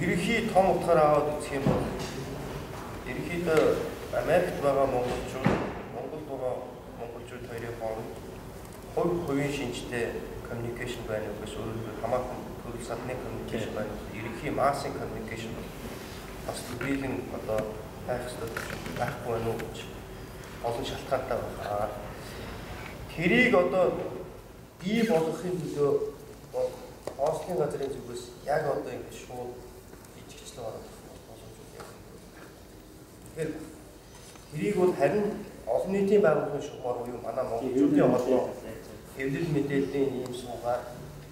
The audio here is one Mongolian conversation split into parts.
Ерөнхий том утгаар аваад үзэх юм бол ерөнхийдөө Америкт байгаа монголчууд, Монголд байгаа монголчууд хоёрын хооронд хувь хувийн шинжтэй communication байна уу гэсэн, өөрөөр хамаахан төрөл садны communication байна уу, ерөнхий массын communication бол бас төдийлөн одоо байх ёстой байхгүй байна уу гэж олон шалтгаантай байна. Тэрийг одоо бий болгохын төлөө бол консулын газрын зүгээс яг одоо ингэж шууд ижигчлэн орох боломжтой юм. Тэгэхээр тэрийг бол харин олон нийтийн байгууллагын шугамар буюу манай монголчуудын холбоо хэвлэл мэдээллийн ийм суугаар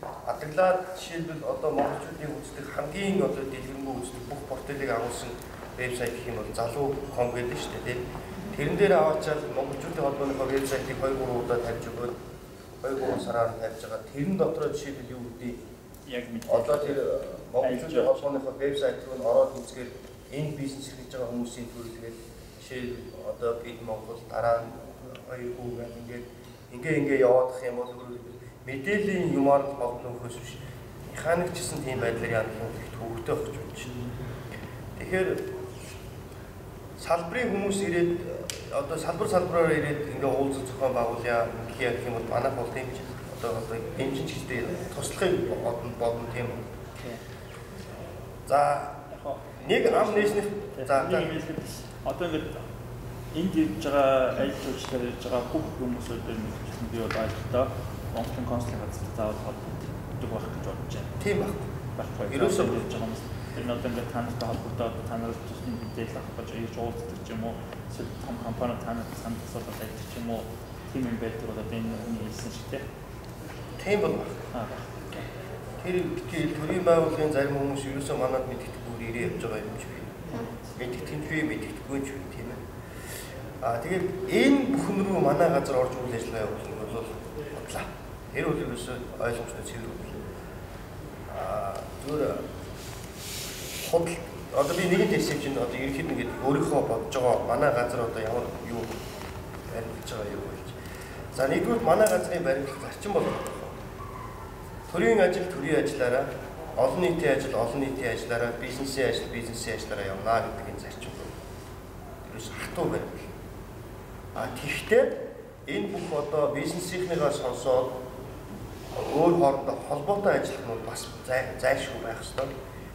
адаглаад, жишээлбэл одоо монголчуудын үздэг хамгийн одоо дэлгэрэнгүй үздэг бүх порталыг агуулсан вебсайт гэх юм бол залуу.com гэдэг шүү дээ, тийм. Тэрэн дээр аваачаал монголчуудын холбооныхоо вебсайтыг 2 3 удаа тавьж өгөөд 2 3 сараар нь тавьж байгаа. Тэрэн дотроо жишээлбэл юу гэдэг яг мэдээ. Одоо тэр монголчуудын холбооныхоо вебсайт руу нь ороод үзгээр энэ бизнес хийж байгаа хүмүүсийн төрөлгээд жишээл одоо бид Монгол дараа нь хоёр хүү гэх ингээд ингээ яваадах юм бол мэдээллийн юмар нь холбоно нөхөөс биш. Механик ч гэсэн тийм байдлаар яадаг их төвөгтэй болж байна. Тэгэхээр салбарын хүмүүс ирээд одоо салбар салбараар ирээд ингээ уулзах зохион байгуулъя гэх юм бол манайх бол тийм ч одоо дэмжин ч гэдэг туслахыг бодно тийм үү. За нэг ам нээснэх за одоо ингээд энд ирж байгаа аль зүйлчлэр ирж байгаа бүх хүмүүсүүдээр нэгэн би бол ойлголтоо Монголын консулын газар заавал холбогддог байх гэж бодож байна. Тийм байхгүй. Байхгүй. Ерөөсөө ирж байгаа хүмүүс тэр нь одоо ингээд та нартай холбогдоод та нараас тусны мэдээлэл авах гэж ирж уулздаг ч юм уу, эсвэл том компани та нарт санал асуулт тавьдаг ч юм уу, тийм юм байдаг бол одоо энэ хүний хэлсэн шиг тийм. Тийм бол байна. Тэр битгий төрийн байгууллагын зарим хүмүүс ерөөсөө манад мэддэхгүй ирээ явж байгаа юм чи би. Мэддэг нь би, мэддэхгүй ч би тийм ээ. Аа тэгээд энэ бүхэн рүү манай газар орж үйл ажиллагаа явуулах нь бол бодлаа. Тэр бол ерөөсөө ойлгомжтой цэвэр үйл. Аа зүгээр худал одоо би нэгэн хэлсэн чинь одоо ерөнхийдөө ингээд өөрийнхөө бодож байгаа манай газар одоо ямар юу баримтлаж байгаа юу гэж. За нэгдүгээр манай газрын баримтлал зарчим бол төрийн ажил төрийн ажиллаараа, олон нийтийн ажил олон нийтийн ажиллаараа, бизнесийн ажил бизнесийн ажиллаараа явна гэдэг энэ зарчим бол ерөөс хатуу баримтлал. А тэгэхдээ энэ бүх одоо бизнесийнхнийгаа сонсоод өөр хоорондоо холбоотой ажиллах нь бас зайлшгүй байх ёстой.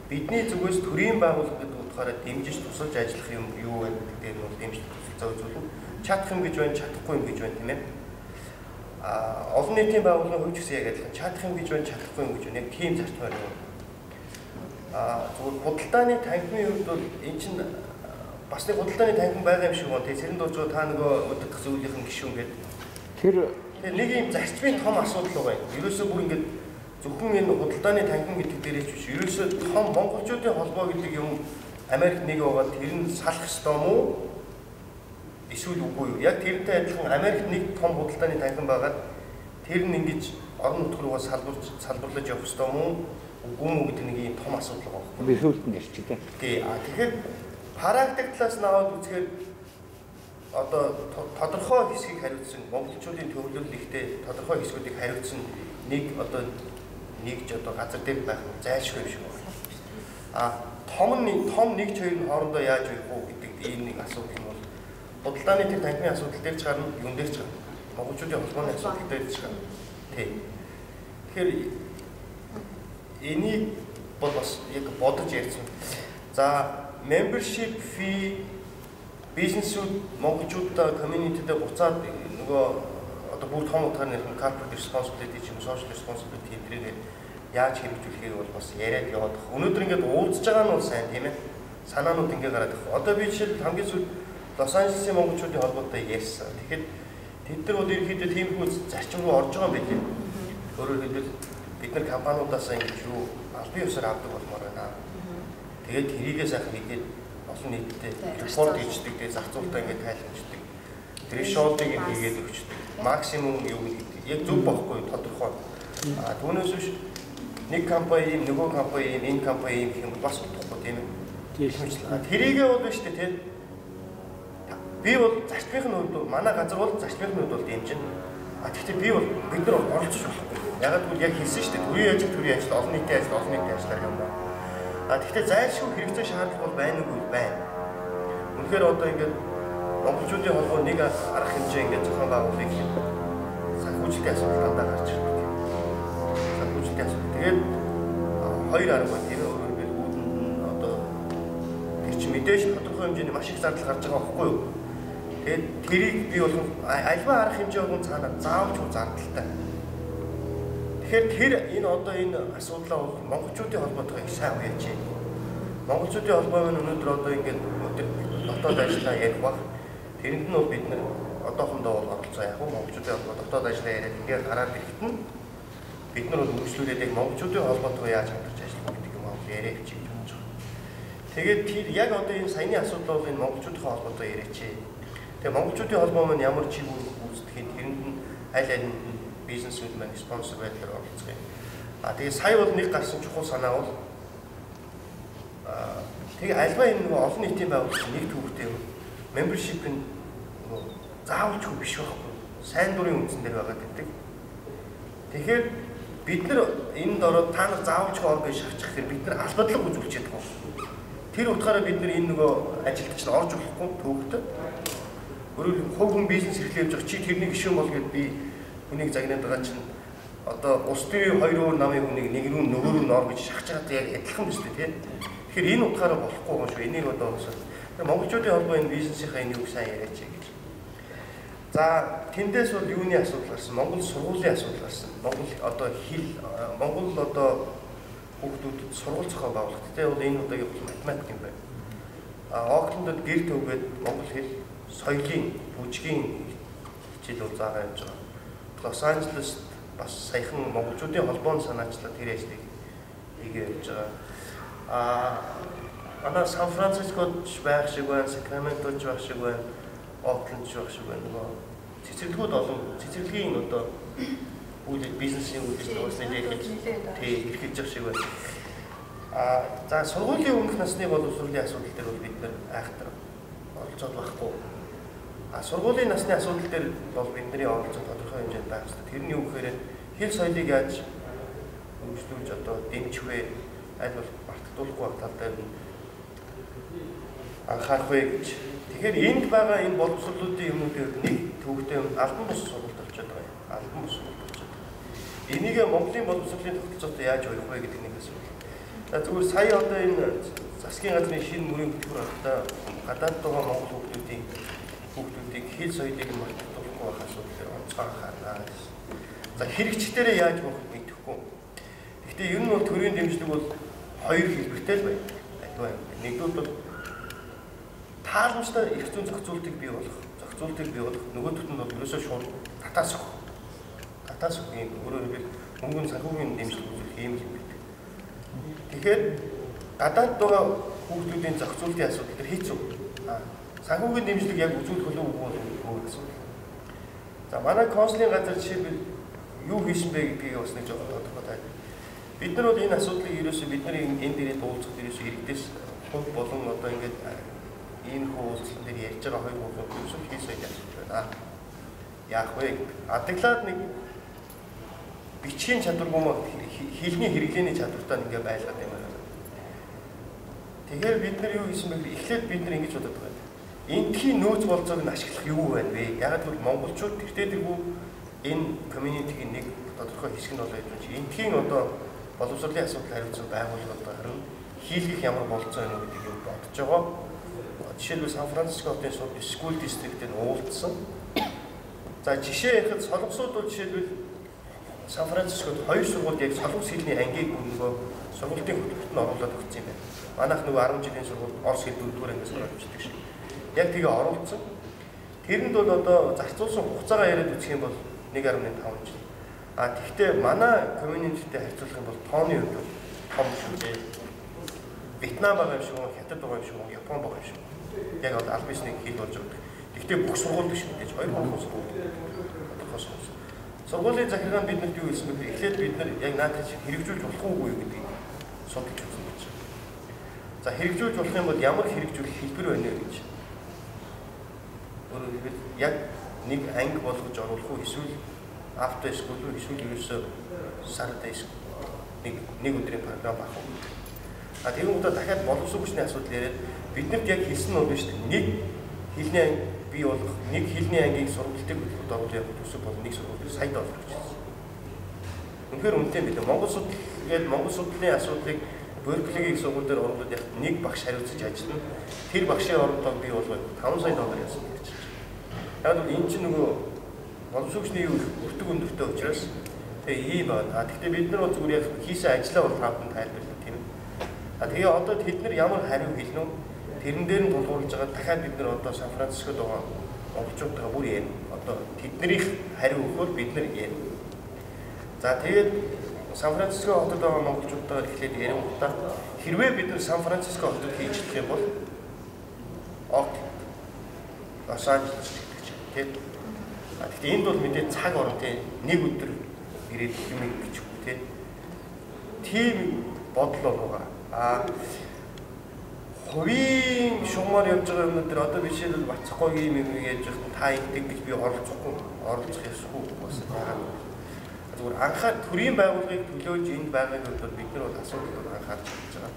Бидний зүгээс төрийн байгууллага гэдэг утгаараа дэмжиж тусалж ажиллах юм юу вэ гэдэг дээр нь бол дэмжиж тусалцаа үзүүлнэ. Чадах юм гэж байна, чадахгүй юм гэж байна тийм ээ. А олон нийтийн байгууллагын хувьд ч гэсэн яг адилхан чадах юм гэж байна, чадахгүй юм гэж байна. Яг тийм зарчмаар юм. А зүгээр худалдааны танхимын хувьд бол эн чинь бас нэг худалдааны танхим байгаа юм шиг байна. Тэгээ цэрэн дууч та нөгөө удирдах зөвлөлийн гишүүн гэдэг. Тэр нэг юм зарчмын том асуудал байгаа юм. Ерөөсөө бүр ингээд зөвхөн энэ худалдааны танхим гэдэг дээрээ ч биш. Ерөөсөө том монголчуудын холбоо гэдэг юм Америкт нэг байгаа, тэр нь салах ёстой юм уу? Эсвэл үгүй юу? Яг тэрнтэй адилхан Америкт нэг том худалдааны танхим байгаад тэр нь ингэж орон нутг руугаа салбарлаж явах ёстой юм уу? Үгүй юм уу гэдэг нэг юм том асуудал байгаа байхгүй. Би сүүлд нь ярьчих тий. Тий. А тэгэхээр практик талаас нь аваад үзэхээр одоо тодорхой хэсгийг хариуцсан монголчуудын төвлөрөл ихтэй тодорхой хэсгүүдийг хариуцсан нэг одоо нэгж одоо газар дээр байх нь зайлшгүй юм шиг байна. А том нэг ч хоёр нь хоорондоо яаж явах уу гэдэг ийм нэг асуудал нь бол худалдааны тэр танхимын асуудал дээр ч гарна, юун дээр ч гарна. Монголчуудын холбооны асуудал дээр ч гарна. Тий. Тэгэхээр энийг бол бас яг бодож ярьсан. За membership fee бизнесүүд монголчуудаа community-дээ буцаад нөгөө одоо бүр том утгаар нэрхэн corporate responsibility ч юм social responsibility тэрийг яаж хэрэгжүүлэхийг бол бас яриад яваад байх. Өнөөдөр ингээд уулзж байгаа нь бол сайн тийм ээ. Санаанууд ингээд гараад байх. Одоо би жишээлбэл хамгийн сүүлд Лос Анжелесын монголчуудын холбоотой ярьсан. Тэгэхээр тэд нар бол ерөнхийдөө тиймэрхүү зарчим руу орж байгаа юм билээ. Өөрөөр хэлбэл бид нар компаниудаас ингэж юу албан ёсоор авдаг болмоор байна. Тэгээд тэрийгээ сайхан хийгээд олон нийтэд report хийждэг, тэгээд зарцуулалтаа ингээд тайлбарчдаг. Threshold-ыг хийгээд өгчдөг. Максимум юу гэдэг. Яг зөв бохгүй тодорхой. А түүнээс биш нэг компани ийм, нөгөө компани ийм, энэ компани ийм гэх юм бол бас утгагүй тийм ээ. Тэрийгээ бол биш үү тийм. Би бол зарчмын хувьд манай газар бол зарчмын хувьд бол дэмжинэ. А гэхдээ би бол бид нар оролцож болохгүй. Ягаад гэвэл яг хэлсэн шүү дээ. Төрийн ажил, төрийн ажил, олон нийтийн ажил, олон нийтийн ажиллаар юм байна. А тэгэхдээ зайлшгүй хэрэгцээ шаардлага бол байна уу байна. Үнэхээр одоо ингээд монголчуудын холбоо нэг арга хэмжээ ингээд зохион байгуулах санхүүжилтийн асуудал дандаа гарч ирдэг. Санхүүжилтийн асуудал. Тэгээд хоёр арга байна. Тэр өөрөөр хэлбэл үүдэнд нь одоо тэр чинь мэдээж тодорхой хэмжээний маш их зардал гарч байгаа байхгүй юу? Тэгээд тэрийг бий болгох альва арга хэмжээ болгон цаанаа заавалчгүй зардалтай. Тэгэхээр тэр энэ одоо энэ асуудлаа бол монголчуудын холбоотойгоо их сайн уяажээ. Монголчуудын холбоо нь өнөөдөр одоо ингээд дотоод ажиллаа ярих баг. Тэрэнд нь бол бид нар одоохондоо бол оролцоо яг нь монголчуудын холбоо дотоод ажиллаа яриад ингээд гараад ирэхэд нь бид нар бол үргэлжлүүлээд яг монголчуудын холбоотойгоо яаж хамтарч ажиллах гэдэг юм аа яриа хичээх гэж бодож байгаа. Тэгээд тэр яг одоо энэ саяны асуудал бол энэ монголчуудын холбоотой яриач. Тэгээ монголчуудын холбоо маань ямар чиг үүсдэхийг тэрэнд нь аль аль нь бизнесүүд маань спонсор байдлаар оролцох юм. А тэгээ сая бол нэг гарсан чухал санаа бол тэгээ альва энэ нөгөө олон нийтийн байгууллага нэг төвхтэй юм. Membership нь нөгөө заавалчгүй биш байхгүй. Сайн дурын үндсэн дээр байгаа гэдэг. Тэгэхээр бид нар энд ороод та нар заавалчгүй ор гэж шахчих гэхээр бид нар албадлага үзүүлчихэд байгаа. Тэр утгаараа бид нар энэ нөгөө ажилд чинь орж болохгүй төвхтэй. Өөрөөр хувь хүн бизнес эрхлээ явж байгаа чи тэрний гишүүн бол гэд би хүнийг загнаад байгаа чинь одоо улс төрийн хоёр өөр намын хүнийг нэг рүү нөгөө рүү нор гэж шахаж байгаатай яг адилхан биз дээ тий. Тэгэхээр энэ утгаараа болохгүй юм шүү. Энийг одоо бас монголчуудын холбоо энэ бизнесийнхаа энэ юг сайн яриач гэж. За тэндээс бол юуны асуудал гарсан? Монгол сургуулийн асуудал гарсан. Монгол одоо хэл Монгол одоо хүүхдүүдэд сургууль зохион байгуулах. Гэтэ бол энэ удаагийн бол математик юм байна. А Оклендд гэр төвгээд монгол хэл соёлын бүжгийн хичээл бол заагаа явж байгаа. Лос Анжелест бас саяхан монголчуудын холбооны санаачлал тэр ажлыг хийгээ явж байгаа. А манай Сан Францискод байх шиг байна, Сакраментод байх шиг байна, Оклендч байх шиг байна. Нөгөө цэцэрлэгүүд олон цэцэрлэгийн одоо үйл бизнесийн үйл ажиллагаа бас нэлээд эрхэлж байгаа шиг байна. А за сургуулийн өмнөх насны боловсролын асуудал дээр бол бид нэр айхтар оролцоод байхгүй. А сургуулийн насны асуудал дээр бол бидний оролцоо тодорхой хэмжээнд байх хэрэгтэй. Тэр нь юу гэхээр хэл соёлыг яаж өргөжлүүлж одоо дэмжих вэ? Аль бол мартагдуулахгүй тал дээр нь анхаарах вэ гэж. Тэгэхээр энд байгаа энэ боловсролуудын юмнуудын нэг төвөгтэй юм албан бус сургалт болчиход байгаа юм. Албан бус сургалт болчиход байгаа. Энийг Монголын боловсролын тогтолцоотой яаж уях вэ гэдэг нэг асуудал. За зүгээр сая одоо энэ засгийн газрын шинэ мөрийн хөтөлбөр гаргахдаа гадаад байгаа монгол хүүхдүүдийг хэл соёлыг мартагдуулахгүй байх асуудал дээр онцгой анхаарна гэсэн. За хэрэгчдэрээ яаж болох мэдэхгүй. Гэхдээ ер нь бол төрийн дэмжлэг бол хоёр хэлбэртэй л байна. Альва юм. Нэгдүгээр бол тааламжтай эрх зүйн зохицуултыг бий болгох, нөгөөдөлт нь бол ерөөсөө шууд татаас өгөх. Татаас өгөх юм. Өөрөөр хэлбэл мөнгөний санхүүгийн дэмжлэг үзүүлэх юм юм байдаг. Тэгэхээр гадаад байгаа хүүхдүүдийн зохицуултын асуудал дээр хэцүү. Санхүүгийн дэмжлэг яг үзүүлэх болов уу өөр асуудал. За манай консулын газар жишээлбэл юу хийсэн бэ гэдгийг бас нэг жоохон тодорхой тайлбар. Бид нар бол энэ асуудлыг ерөөсөө бид нарын энэ дээрээ дуулцах ерөөсөө иргэдээс хувь болон одоо ингээд энэ уулзалтан дээр ярьж байгаа хоёр гурван ерөөсөө хэл соёлын асуудал байна. Яах вэ гэдэг. Адаглаад нэг бичгийн чадваргүй мө хэлний хэрэглээний чадвартай ингээ байлгаад юм байна. Тэгэхээр бид нар юу хийсэн бэ гэхээр эхлээд бид нар ингэж бодод байгаа. Эндхийн нөөц болцоог нь ашиглах юу байна вэ? Яг л монголчууд тэртээ тэргүй энэ community-ийн нэг тодорхой хэсэг нь болоо гэж байна. Эндхийн одоо боловсролын асуудал хариуцсан байгууллага одоо харин хийлгэх ямар болцоо юм гэдгийг юм бодож байгаа. Жишээлбэл Сан Франциско хотын school district-д уулзсан. За жишээ ярихад солонгосууд бол жишээлбэл Сан Францискод хоёр сургуульд яг солонгос хэлний ангийг нөгөө сургуулийн хөтөлбөрт нь оруулаад өгсөн юм байна. Манайх нөгөө 10 жилийн сургууль орос хэл дөрөвдүгээр ангиас ороод бичдэг шиг. Яг тэгээ оруулсан. Тэрэнд бол одоо зарцуулсан хугацаагаа яриад үзэх юм бол 1.5 жил. А тэгвэл манай community-тэй харьцуулах юм бол тооны хувьд бол том шүү дээ. Вьетнам байгаа юм шиг, Хятад байгаа юм шиг, Япон байгаа юм шиг. Яг бол аль бисний хэл болж байгаа. Тэгвэл бүх сургууль биш мэдээж 2 3 сургууль. Тодорхой сургууль. Сургуулийн захиргаа нь биднэрт юу хэлсэн бэ гэхээр эхлээд бид нар яг наадах шиг хэрэгжүүлж болох уугүй гэдгийг судалж үзсэн гэж. За хэрэгжүүлж болох юм бол ямар хэрэгжүүлэх хэлбэр байна вэ гэж. Өөрөөр хэлбэл яг нэг анги болгож оруулах уу эсвэл after school уу эсвэл ерөөсөө Saturday school нэг өдрийн програм авах уу. А тэгэн удаа дахиад боловсон хүчний асуудал яриад биднэрт яг хэлсэн нь бол шүү дээ. Нэг хэлний анги бий болох, нэг хэлний ангийг сургалтыг хөтөлбөрт оруулах явах төсөв бол нэг сургууль сая доллар гэж хэлсэн. Үнэхээр үнэтэй юм билээ. Монгол судлал гээд Монгол судлалын асуудлыг Берклигийн их сургууль дээр оруулаад явахад нэг багш хариуцаж ажиллана. Тэр багшийн орондоо бий болгоод 5 сая доллар яасан гэж байна. Яг бол энэ чинь нөгөө боловсон хүчний өртөг өндөртэй учраас тэгээ ийм байна. А тэгтээ бид нар бол зүгээр яг хийсэн ажлаа бол таахан тайлбарлана тийм ээ. А тэгээ одоо тэд нар ямар хариу хэлнэ үү? Тэрэн дээр нь тулгуурлаж байгаа дахиад бид нар одоо Сан Францискод байгаа монголчуудтайгаа бүр ярина. Одоо тэднэрийнх хариу өгөхөөр бид нар ярина. За тэгээд Сан Франциско хотод байгаа монголчуудтайгаа эхлээд ярингуудаа хэрвээ бид нар Сан Франциско хотод хийж чадах юм бол Окленд, Лос Анжелес гэдэг чинь тийм. А тэгтээ энд бол мэдээ цаг орон тийм нэг өдөр ирээд юм гэж үгүй тийм. Тийм бодол бол байгаа. А хувийн шугамар явж байгаа юмнууд дээр одоо жишээлбэл Бацхгойн юм яаж яхад та ингэдэг гэж би оролцохгүй, оролцох ёсгүй бас байгаа. Зүгээр анхаар төрийн байгууллагыг төлөөж энд байгааг бол бид нар бол асуудал бол анхаарч хийж байгаа.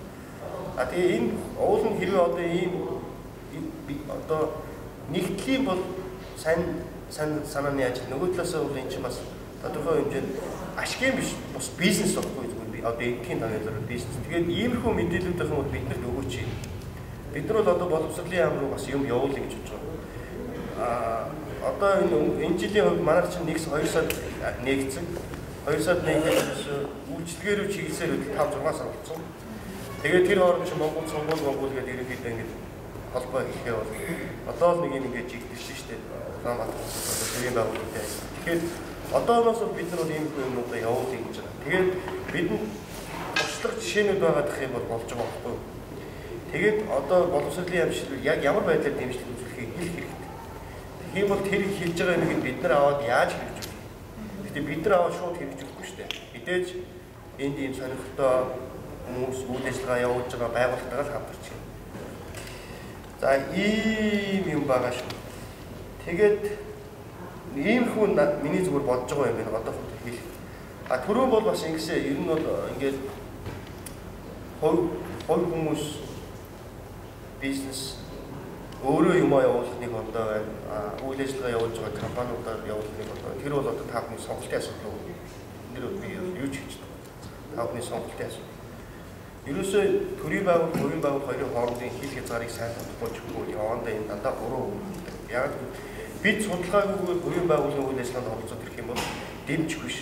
А тэгээ энэ уул нь хэрвээ одоо ийм одоо нэгдлийн бол сайн санааны ажил нөгөө талаасаа бол энэ чинь бас тодорхой хэмжээнд ашигын биш бас бизнес байхгүй зүгээр би одоо эдийн таниалаар бизнес. Тэгээд иймэрхүү мэдээлүүд байх юм бол биднэрт өгөөч. Бид нар бол одоо боловсролын яам руу бас юм явуулъя гэж бодож байгаа. А одоо энэ жилийн хувьд манайх чинь 1 2 сар нэгдсэн. 2 сар нэгдээс үйлчлэгээр рүү чиглэсээр 5 6 сар болсон. Тэгээд тэр хооронд чинь Монгол сонгуул Монгол гэдэг ерөнхийдөө ингэж холбоо хийхээ бол одоо л нэг юм ингэж жигдэрсэн шүү дээ. Улаанбаатар одоо төрийн байгууллагатай. Тэгэхээр одооноос бид нар бол иймэрхүү юмнуудаа явуулъя гэж байгаа. Тэгээд бидэнд туршлага жишээнүүд байгаадах юм бол болж байгаа байхгүй юу? Тэгээд одоо боловсролын яам жишээлбэл яг ямар байдлаар дэмжлэг үзүүлэхийг хэлэх хэрэгтэй. Тийм бол тэр хэлж байгаа юмыг бид нар аваад яаж хэрэгжүүлэх вэ? Гэхдээ бид нар аваад шууд хэрэгжүүлэхгүй шүү дээ. Мэдээж энд ийм сонирхолтой хүмүүс үйл ажиллагаа явуулж байгаа байгууллагатайгаа л хамтарч байна. За ийм юм байгаа шүү. Тэгээд иймэрхүү миний зүгээр бодож байгаа юм байна одоохондоо хэлэх. А түрүүн бол бас ингэсэн ер нь бол ингээд хувь хүмүүс бизнес өөрөө юмаа явуулах нэг ондоо байна. Үйл ажиллагаа явуулж байгаа компаниудаар явуулах нэг ондоо. Тэр бол одоо та бүхний сонголтын асуудал. Энэ дэр би юу ч хийж байгаа. Та бүхний сонголтын асуудал. Ерөөсөө төрийн байгууллага, хувийн байгууллага хоёрын хоорондын хил хязгаарыг сайн тодорхойлж өгөхгүй явандаа энэ дандаа буруу өгдөг. Яг бид судалгаагүйгээр хувийн байгууллагын үйл ажиллагаанд оролцоод ирэх юм бол дэмжих биш.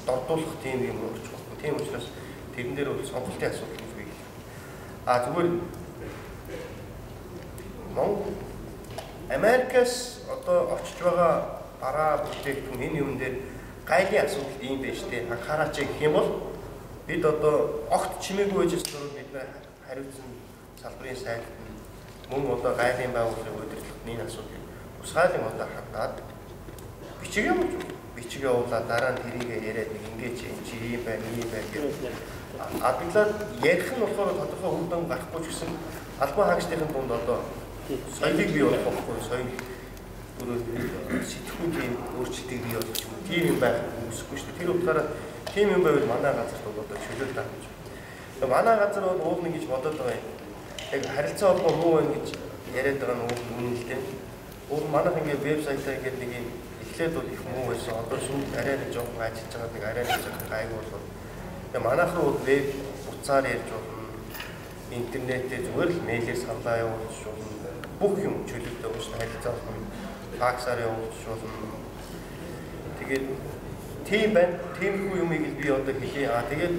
Дордуулах тийм юм орчих واخгүй. Тийм учраас тэрэн дээр бол сонголтын асуудал гэж би хэлэх. А зүгээр Монгол Америкаас одоо очиж байгаа бараа бүтээгдэхүүн энэ юм дээр гайлын асуудал ийм байж тээ анхаараач гэх юм бол бид одоо огт чимээгүй байж байсан бид нар хариуцсан салбарын сайд мөн одоо гайлын байгууллагын удирдлагын энэ асуудлыг тусгайлан одоо хандаад бичиг явуулж бичиг явуулаад дараа нь тэрийг яриад нэг ингэж энэ чи ийм байна ийм байна гэж адаглаад ярих нь болохоор тодорхой үр дүн гарахгүй ч гэсэн албан хаагчдын дунд одоо соёлыг бий болгох байхгүй соёл сэтгхүү тийм өөрчлөлтийг бий болгох юм тийм юм байх үүсэхгүй шүү дээ. Тэр утгаараа тийм юм байвал манай газарт бол одоо чөлөөтэй гэж. Тэгээ манай газар бол уулна гэж бодоод байгаа юм. Яг харилцаа холбоо муу байна гэж яриад байгаа нь уул үнэн л дээ. Уул манайх ингээд вебсайтаа ингээд нэг юм эхлээд бол их муу байсан. Одоо сүүлд арай нэг жоохон ажиллаж байгаа нэг арай нэг жоохон гайгүй болоод. Тэгээ манайх руу веб утсаар ярьж болно. Интернетээр зүгээр л мэйлээр саналаа явуулж болно. Бүх юм чөлөөтэй байгаа шүү дээ. Харилцаа холбоо факсаар явуулж болно. Тэгээд тийм байна. Тиймэрхүү юмыг л би одоо хэлье. Аа тэгээд